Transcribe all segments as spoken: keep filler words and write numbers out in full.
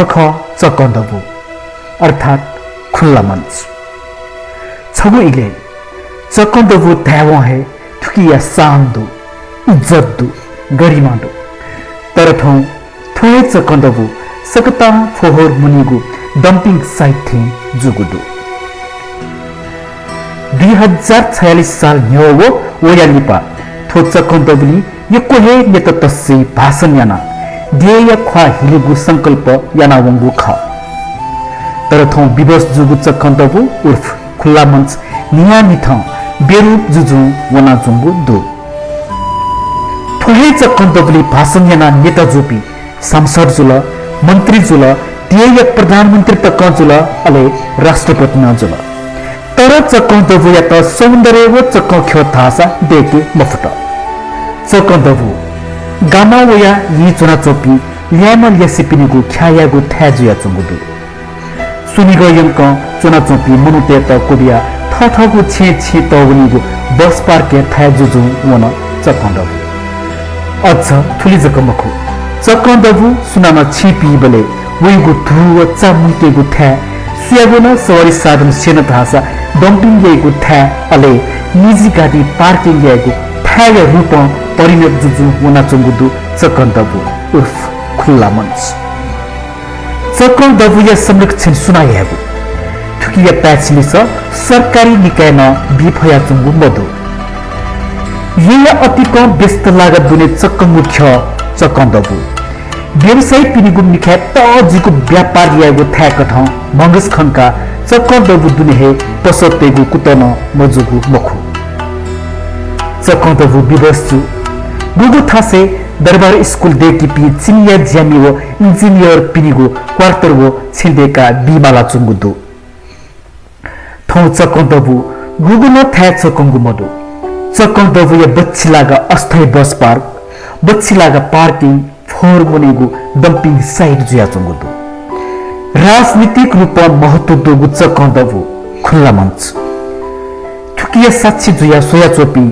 थ्व खः चकंदबू, अर्थात् खुल्ला मञ्च। छगू इलय् चकंदबू धायेवं हे थुकिया शान दु, इज्जत दु, गरिमा दु। तर थौं थ्व हे चकंदबू सकतां फोहोर मुनीगु dumping site थें जूगु दु। दुई हजार छयालिस साल न्ह्यः व वया लिपा थ्व चकंदबुलिं यक्व हे नेता तस्सय् भाषण यानाः देय्‌या ख्वाः हिलेगु संकल्प यानावंगु खः। तर थौं विवश जूगु चकंदबू उर्फ खुल्ला मञ्च न्हियान्हिथं बेरूप जुजुं वनाच्वंगु दु। थ्व हे चकंदबुलिइ भाषण यानाः नेता जूपिं सांसद जुल, मन्त्री जुल, देय्‌या प्रधानमन्त्री तकं जुल, अले राष्ट्रपति नं जुल। तर चकंदबूयात सौन्दर्य व चकंख्यः धाःसा दय्‌के मफुत। चकंदबू गामं वयाः येँ च्वनाच्वंपिं ल्याय्म्ह ल्यासेपिनिगु ख्याः यायेगु थाय् जुयाच्वंगु दु। स्वनिगः यंकं च्वनाच्वंपिं मनूतय्‌त क्वबियाः थःथःगु छेँय् छेँय् तःवनीगु बस पार्कया थाय् जुजुं वन चकंदबू। अझ थुलि जक मखु, चकंदबू सुनानं छेँ पीबलय् वइगु धू व चा मुइकेगु थाय्, सुयागु नं सवारी साधन स्यन धाःसा dumping याइगु थाय्, अले निजी गाडी parking याइगु थाय्‌या रूपं परिणत जुजुं वनाच्वंगु दु चकंदबू उर्फ खुल्ला मञ्च। चकंदबूया संरक्षण सुनां यायेगु? थुकिया पाय्‌छि लिसः सरकारी निकायं नं बी फयाच्वंगु मदु। येँया अतिकं व्यस्त लागा दुने चक्कंगु ख्यः चकंदबू। व्यवसायीपिनिगु मिखाय् तःजिगु व्यापार यायेगु थाय्‌कथं म्हगस खंकाः चकंदबू दुने हे पसः तयेगु कुतः नं मजूगु मखु। चकंदबू विवश जू। गुगु थासय् दरबार स्कूल दय्‌कीपिं चिनियाँ ज्यामि व engineerपिनिगु quarter व छेँ दय्‌काः बीमालाच्वंगु दु। थौं चकंदबू गुगु नं थाय् चकंगु मदु। चकंदबूया बच्छि लागा अस्थायी बस पार्क, बच्छि लागा parking, फोहोर मुनीगु dumping site जुयाच्वंगु दु। राजनीतिक रूपं महत्व दुगु चकंदबू खुल्ला मञ्च। थुकिया साक्षी जुयाः स्वयाच्वंपिं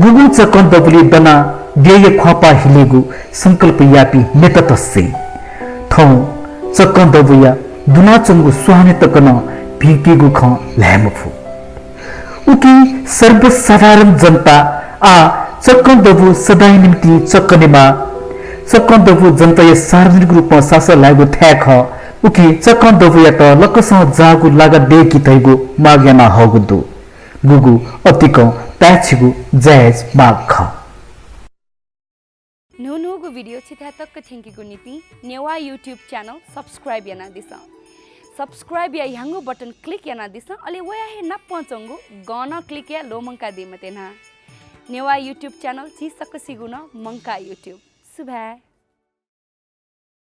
गुगुं चकंदबुलिइ दनाः देय्‌या ख्वाःपाः हिलेगु संकल्प याःपिं नेता तस्सय् थौं चकंदबूया दुनाच्वंगु स्वाहाने तक नं भिंकीगु खँ ल्हाये मफु। उकिं सर्वसाधारण जनता आः चकंदबू सदांया निंतिं चकनेमाः। चकंदबू जनताया सार्वजनिक रूपं सासः ल्हायेगु थाय् खः। उकिं चकंदबूयात लकसं जाःगु लागा दय्‌कि धइगु माग याना हःगु दु। गुगु अतिकं पाय्‌छिगु जायज माग खः। न्हून्हूगु video छिथाय् तक थ्यंकीगु निंतिं नेवाः YouTube channel subscribe यानादिसँ। Subscribe या ह्याउँगु button click यानादिसँ, अले वया हे नापं च्वंगु गं नं click याये ल्वःमंकादी मते न्हा। नेवाः YouTube channel झी सकसिगु नं मंकाः YouTube। सुभाय्।